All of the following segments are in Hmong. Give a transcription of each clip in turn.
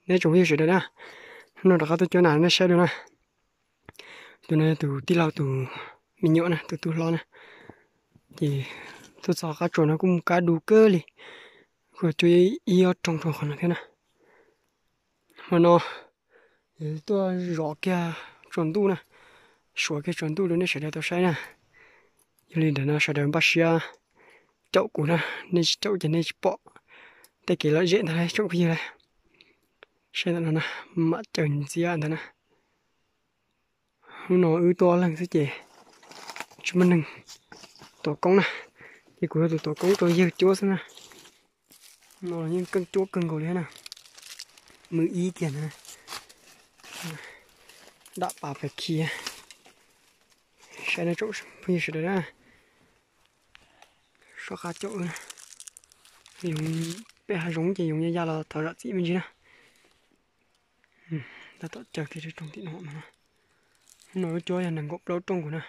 Neb tsoom phooj ywg sawv daws na, hnub no rov qab tuaj cuab nas nej saib dua na. Tus no yog tus tij laug tus me nyuam na, tus tub hlob na. Ces tuaj txog qab tsuas no kuj mus kab du kawg li, kuj cuab ib ob rooj rau qhov no thiab na. Hmo no tuaj zov kiag tsaus ntuj na, suav kiag tsaus ntuj rau nej sawv daws tau saib na. Yog li ntawm no sawv daws npaj siab caum kuv na, nej tsis caum ces nej tsis pom tej kev lom zem ntag tsoom phooj ywg lauj. Saib ntawm no na, mam caws ntxiab ntawd na. Hnub no wb tuaj ob leeg xwb ces tsis muaj neeg tuav koob na, ces kuv yog tus tuav koob rau yawg cuab xwb na. Hnub no yeej keej cuab kawg nkaus li na, mws ib tiag na, dam pas pes khi. Saib no tsoom phooj ywg sawv daws na, soj qab caum wb, yoov peb hav zoov ces yoov ya ya los thov zam txim me ntsis na. Tab tom caws kiag rooj tim no no, hnub no wb cuab yog nees nkaum plaub rooj nkaus na.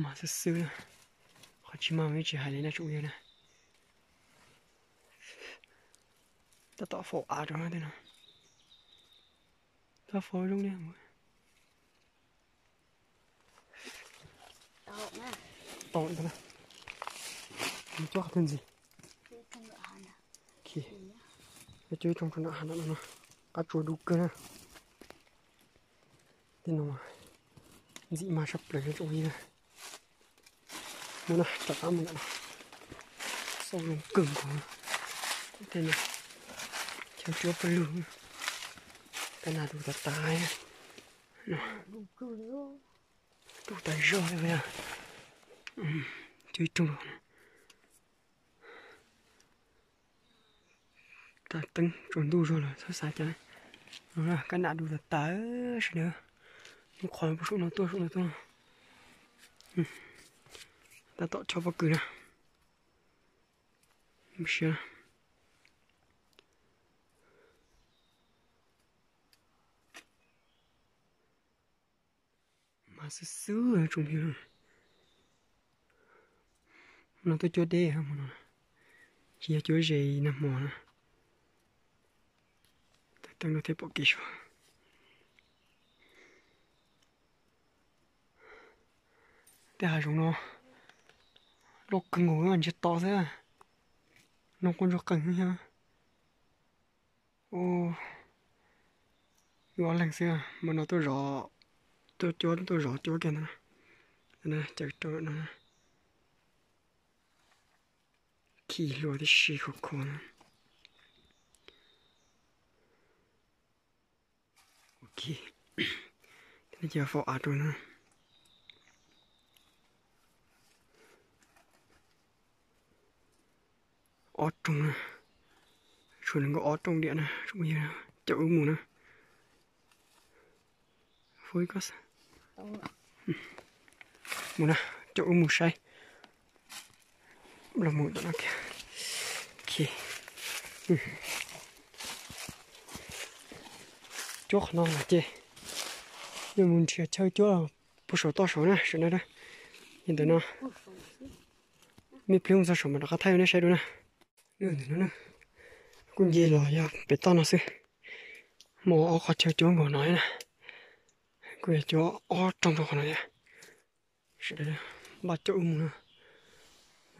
Mas xwb xwb na, qhov tsis mas wb tsis hais li na tsoom phooj ywg na. Tab tom faus av rau tej no, tab faus zoo li tau ntag. Cuab qhov twg ntxiv? Cuab ib rooj rau nram hav no, qab tsuas du kawg na. Tej no ntxim mas sab plaws tsoom phooj ywg. Mus na, rov qab mus ntawm no, xauj zoo kawg nkaus. Tej no chaw cuab pawg lug, kab nas du tas tas. Du tas zog li. Cuab ib rooj. Tag teeb tsaus ntuj zog lawm txhob xav cas. Kab nas du tas tas sawv daws. Lub qhov puag saum no tuaj, saum no tuaj. Tab tom chob pob kws na. Siab. Mas xwb xwb tsoom phooj ywg. Hmo no tuaj cuab deb hmo no, tsis yog cuab ze nag hmo na. Tag teeb no thiaj pom kev suav. Tej hav zoov no loj kawg nkaus, ntsiag to xwb. Noj quaj ntsuag qees thiab. Wb ob leeg xwb, hmo no tuaj zov, tuaj cuab, tuaj zov cuab kiag ntag na. Caws rau no, khi hlua tib si khov kho na. Ok, ces faus av rau na. Ob rooj na, tshuav nees nkaum ob rooj diam na, caum wb mus na. Mus na, caum wb mus saib. Los mus tom no kiag. Cuab qhov no mas ces yog mus nrhiav chaw cuab puag saum toj saud na, saum no. Yog ntawm no me pliag mus txog saum mas rov qab thaij nej saib dua na. Kuj nce los yog pem toj no xwb, muaj ob qhov chaw cuab nkaus no na. Kuj yog cuab ob rooj rau qhov no thiab. Sawv daws npaj caum wb mus no.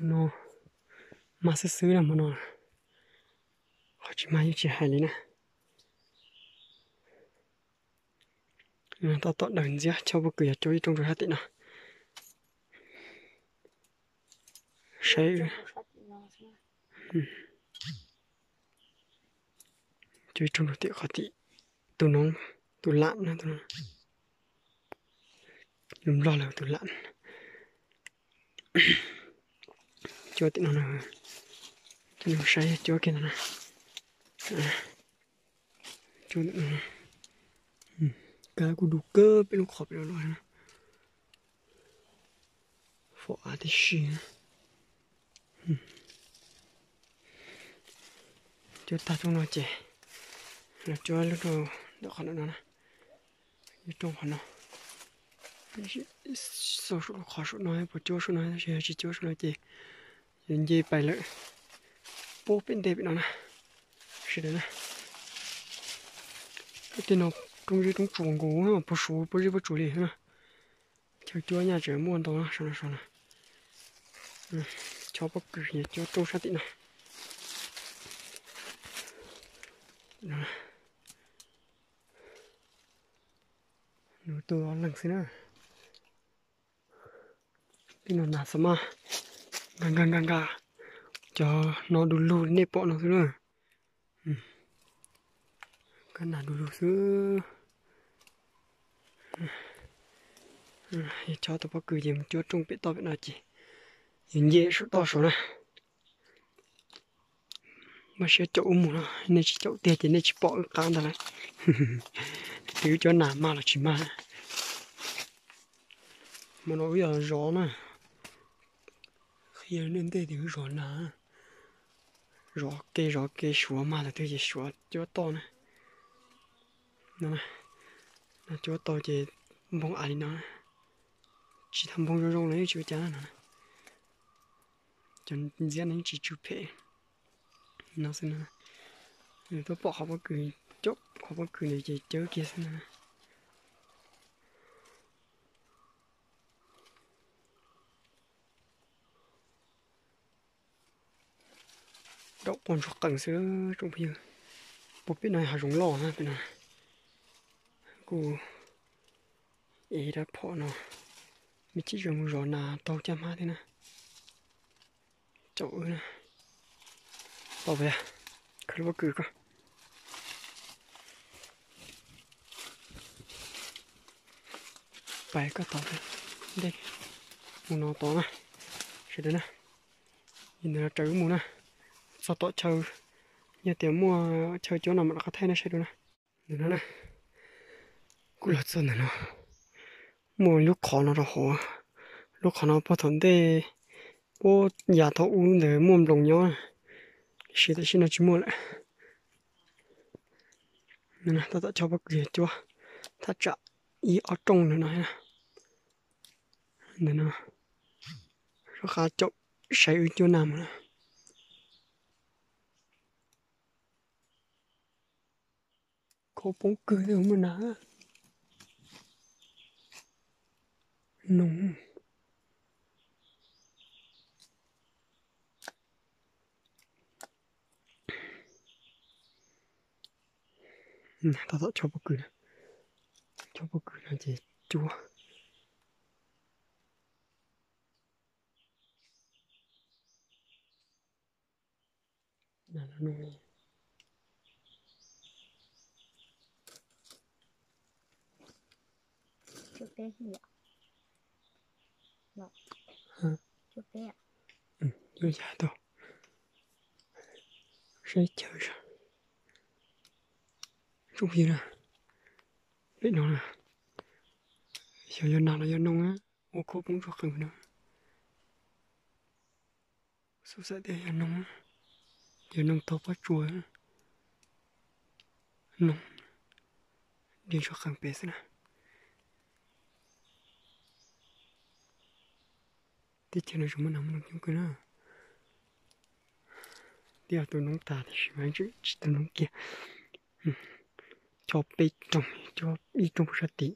Hmo no mas xwb xwb na hmo no, qhov tsis mas yeej tsis hais li na. Tab tom daws ntxiab, chob pob kws yog cuab ib rooj rau sab tim no. Saib, cuab ib rooj rau tim qhov tim tus noob, tus lam na, lus Nplog lawv tus lam. Cuab tim no, saib cuab kiag ntawm no. Cuab ntawm no, kab kuj du kawg peb lub qhov pem no los na. Faus av tib si. Cuab tag rooj no ces los cuab lub rau ntawm qhov no na. Ib rooj qhov no, xauj saum lub qhov saum no puas cuab saum no, tab sis yog tsis cuab saum no ces yuav nce pais lawm. Pub pem ntej pem no na, sawv daws na. Tej no roob zeb roob tsuas nkaus, puag suav puag zeb puag tsuas li na. Chaw cuab nyaj tseem muaj ntau na, saum no saum no. Chob pob kws yuav cuab rooj sab tim no. Nws tuaj ob leeg xwb na. Tej no nas xav mas nkag nkag nkag nkag, cov no du lug nej pom no xwb na. Kab nas du lug xwb. Chob tau pob kws ces mus cuab rooj pem toj pem no ces yus nce saum toj saud na. Npaj siab caum wb mus no, nej tsis caum tiag ces nej tsis pom wb qab ntag lauj. Twb cuab nas mag los tsis mag. Hmo no wb yog zov na, qhia nej ntej tias wb zov nas, zov kev zov kev suav mag thaum twg ces suav cuab toj na. No, nas cuab tau ces npoo av li no, tsis tau npoo zoo zoo los yeej tsis ua cas no. Cov ntxiab no yeej tsis tsw phem no xwb na. Tuaj pom qhov pob kws, caum qhov pob kws ntawd ces cawb kiag xwb na. Daum quaj ntsuag qees xwb tsoom phooj ywg. Puag pem no hav zoov loj na pem no. Kuv ev rab phom no, me chim zoo mus zov nas taug caj hmab thiab na. Caum wb na. Tau peb, khawb lub pob kws koj. Pais koj tod, ntej mus no tod na, sawv daws na. Ntawm no raws wb mus na, txog tom chaw, yog tias muaj chaw cuab no mam rov qab thaij nej saib dua na. Ntawm no na, kuv los txog ntawm no, muaj lub qhov no rau hauv, lub qhov no puag thaum ntej, puag yav thaum ub ntawd muaj nploos nyob, tiam sis tam sim no tsis muaj lawm. Tab tom chob pob kws cuab, thaj tsam ib ob rooj ntawm no. Ntawm no, rov qab caum saib wb cuab nas mus na. Kho poob kawg thiab muaj nas. Noog. Tab tom chob pob kws, chob pob kws no ces cuab. Cuab peb, cuab peb. Yuav yav tau saib chaw saib. Tsoom phooj ywg na, pem no na, xyov yog nas los yog noog, ua kho poob tsuag qees no. Xav tias yog noog, yog noog taug pob tsuas, noog dej tsuag qees pem xwb na. Teb chaws no tseem muaj nas muaj noog coob kawg na. Twb yog tu noob tag tiam sis mas tsis tu noob kiag. Chob peb rooj, chob ib rooj puag sab tid,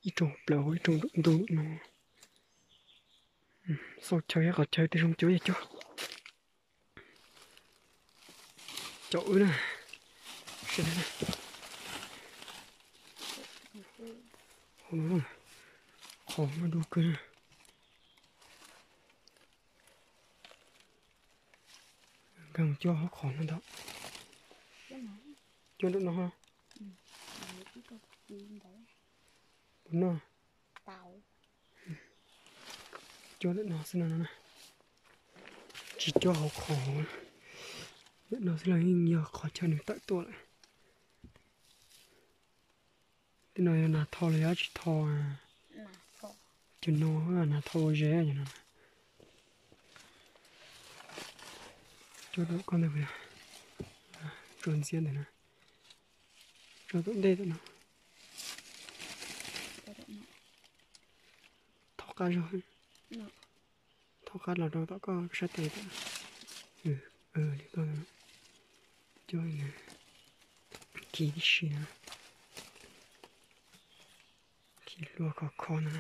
ib rooj plaws hauv, ib rooj nraum ntuj no. Xauj chaw ib qhov chaw tej zoo cuab yog cuab. Caum wb na. Qhov no du kawg na. Nkag mus cuab hauv qhov no ntag. Cuab nram no ha. Tus no. Cuab ntawm no xwb no na. Tsis cuab hauv qhov, ntawm no xwb los yeej yog qhov chaw nws tawm tuaj lawm. Tej no yog nas thau los yog dab tsi thau? Cov no nas thau ua zes cov no. Cuab tom koj ntawd, tso ntxiab ntawm no, tso tom ntej tom no. Thaub qab zog, thaub qab los rau tom koj sab tes tom no. Li koj, cuab khi tib si na. Lub khov kho no,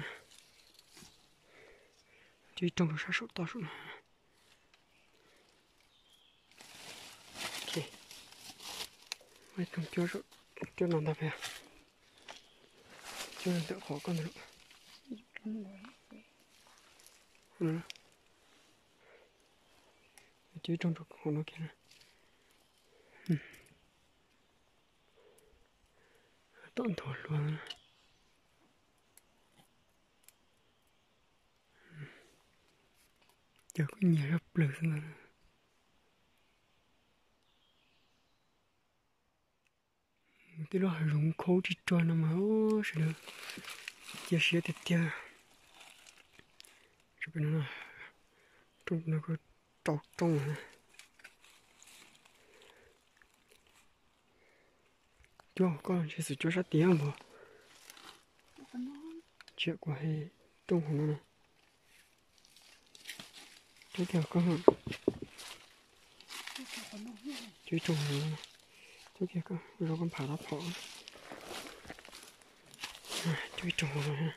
cog ib rooj rau sab saum toj saum no. Muaj ib rooj cuab, cuab no ntag, cuab ntawm qhov koj ntawd. Cog ib rooj rau hauv no kiag. Tom nthuav hlua. Cog kuj nyiam zaj plaws xwb ntag. Tej lub hav zoov khaub tsis ruag no mas sawv daws cia siab tiag tiag. Rooj no kuj rau rooj. Cuab koj ntshe xum cuab sab tid npog. Tsiam kuv hais rooj hauv no na. Cuab kiag koj, cuab ib rooj hauv no, cuab kiag koj, zoo koj nphav tab phom. Cuab ib rooj hauv no,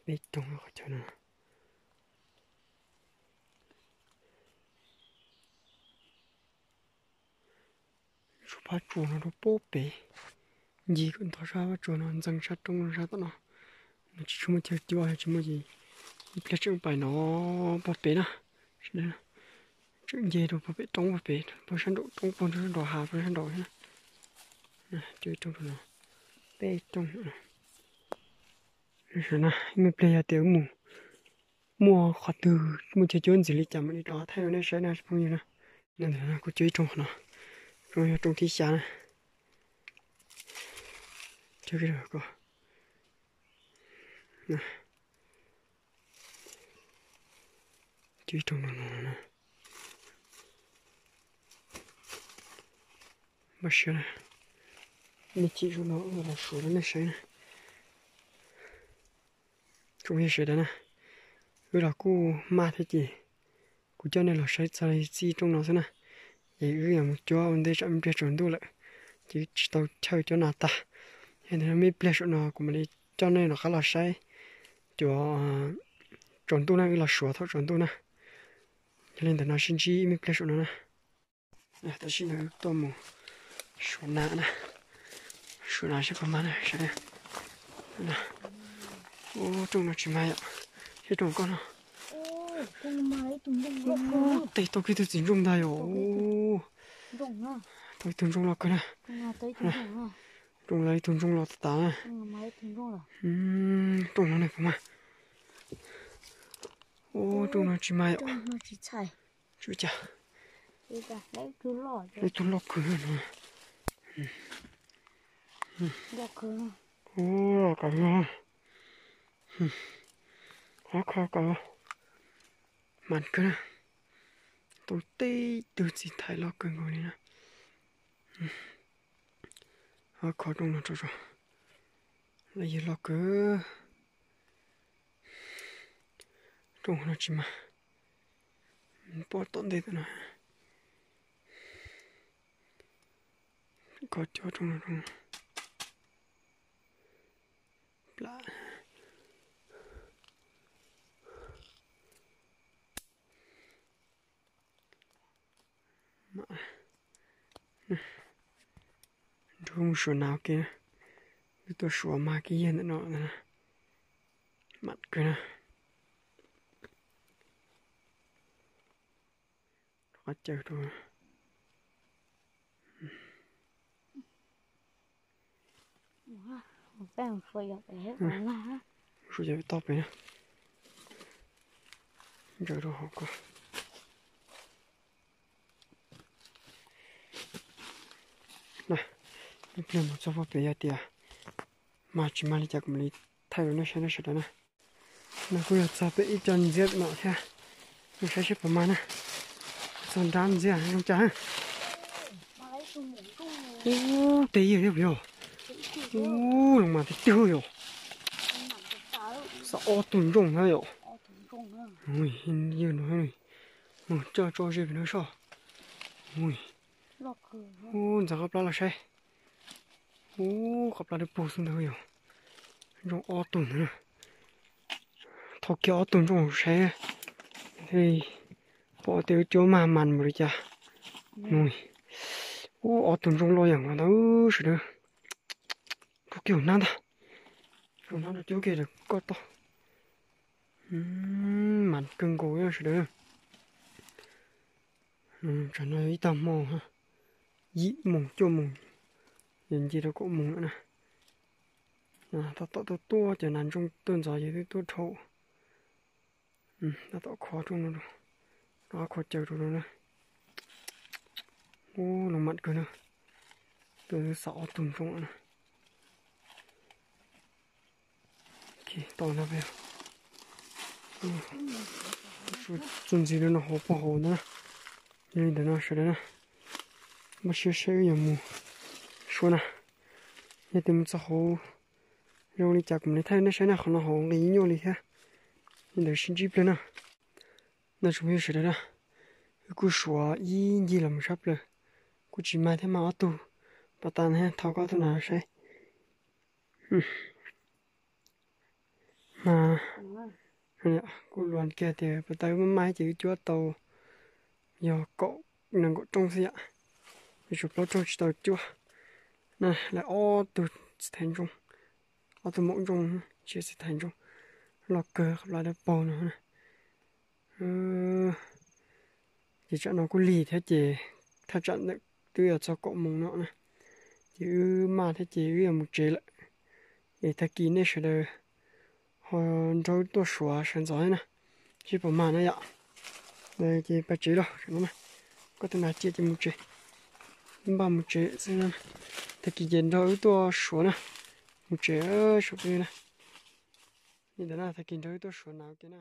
peb rooj qhov chaw no. Tshuav phab tsua no rau pem, ncig kom ntog sab phab tsua no ntxeev sab roob sab tom no. Nws tsis tshua muaj chaw cuab, tsis muaj ces ib pliag tseem pais no puag pem na. Tseem nce rau puag pem roob puag pem, puag sab nraum roob puag nraum hav puag sab nraum na. Cuab ib rooj rau no, peb rooj. Ib me pliag yog tias mus muaj qhov twg muaj chaw cuab ntxiv li cas mam li rov thaij rau nej saib na phooj ywg na. Kuv cuab ib rooj qhov no, rooj yog rooj thib xya na. Cuab ib rooj no no na. Npaj siab na, me chim zaum no los suav rau nej saib na. Tsoom yog sawv daws na, wb los kuj maj thiab ces kuv coj nej los saib txog txij rooj no xwb na. Es wb yuav mus cuab ua ntej tsam ib pliag tsaus ntuj lawm ces wb tsis tau chaw cuab nas tag. Yog li ntawd me pliag saum no kuv mam li coj nej rov qab los saib cov tsaus ntuj na, wb los suav thaum tsaus ntuj na. Yog li ntawd no sib ntsib me pliag saum no na. Tam sim no wb tuaj mus suav nas na, suav nas seb puas mag na saib. Ub, rooj no tsis mag yom, seb rooj koj no. Ub, tej tau kiag tug txiv ntsooj ntag yom. Tau ib tug ntsooj loj kawg na. Rooj loj, ib tug ntsooj loj tas tas na. Rooj no ne puas mag? Ub, rooj no tsis mag yom. Tsis cas. Ib tug loj kawg no. Ub, loj kawg no. Qhov kho kawg, mas kawg na. Tau tib tug txiv thais loj kawg nkaus li na. Qhov kho rooj no tso tso, lawv yawg loj kawg. Rooj no tsis mag, pom tom ntej tom no. Kho cuab rooj no, rooj plam. Nrog mus suav nas ua ke, wb tuaj suav mag kiag yawg ntawm no, mam kawg na. Qhov caws rau. Suav yog toj pem na. Ntsaws rau hauv ko. Ib pliag mus txog puag pem yog tias mag tsis mag li cas kuv mam li thaij rau nej saib na sawv daws na. No kuj yog txog pem ib co ntxiab no thiab, saib seb puas mag na. Txog nrab ntxiab zoo cas. Ub, tej yog thiab puas yog? Ub, los mas tiag tiag yom. Xav ob tug ntsooj na yom. Yawg no, coj tso ze pem no soj. Ub, ntxeev qab plab los saib. Ub, qhov plab dawb paug xwb ntag yog. Ntsooj ob tug ntawd na. Thauj kiag ob tug ntsooj saib thiaj li pom tias wb cuab mag mas mus li cas. Ub, ob tug ntsooj loj yam nkaus ntag sawv daws. Rau kiag hauv hnab ntag. Rau hnab rau cuab kiag koj toj. Mas kawg nkaus sawv daws. Tsam no yog ib tag hmo, yim moos cuaj moos, yuav nce rau kaum moos lawm na. Tab tom tuaj tuaj cov nas ntsooj tuaj ntxov ces twb tuaj dhau. Tab tom khov rooj no, no khov caws rau no na. Ub, loo mam kawg na. Tuaj xav ob tug ntsooj lawm na. Tom no, txuas ntxiv rau no hauv pog hauv ntawd na. Yog li ntawd no sawv daws na, npaj siab saib wb yuav mus suav na. Yog tias mus txog hauv zoo li cas kuv mam li thaij nej saib na, qhov no hauv nqis nyuaj li thiab. Li ntawd sib ntsib pliag na. No tsoom phooj ywg sawv daws na, wb kuj suav ib ncig los mus sab plaws, kuj tsis mag thiab, mag ob tug pas tas na, thov koj tus nas saib. Mas kuj luag kiag tias pas tas wb maj maj ces wb cuab tau yog kaum, nees nkaum rooj xwb yom, yuav tsum plaub rooj tsis tau cuab na. Lawv ob tug txiv thais ntsooj, ob tug maum ntsooj, tsis txiv thais ntsooj, loj kawg qhov plab dawb paug no na. Ces tsam no kuj lig thiab ces thaj tsam ntawm twb yuav txog kaum moos no na, ces wb maj thiab ces wb yuav mus tsev lawm. Es tag kis nej sawv daws ho nrog wb tuaj suav sawv ntxov thiab na, seb puas mag na yom. Ces pais tsev lauj, koj tus nas ciaj ces mus tsev, npaj mus tsev xwb na. Tag kis ces nrog wb tuaj suav na, mus tsev suav peb na. Li ntawd na, tag kis nrog wb tuaj suav nas ua ke na.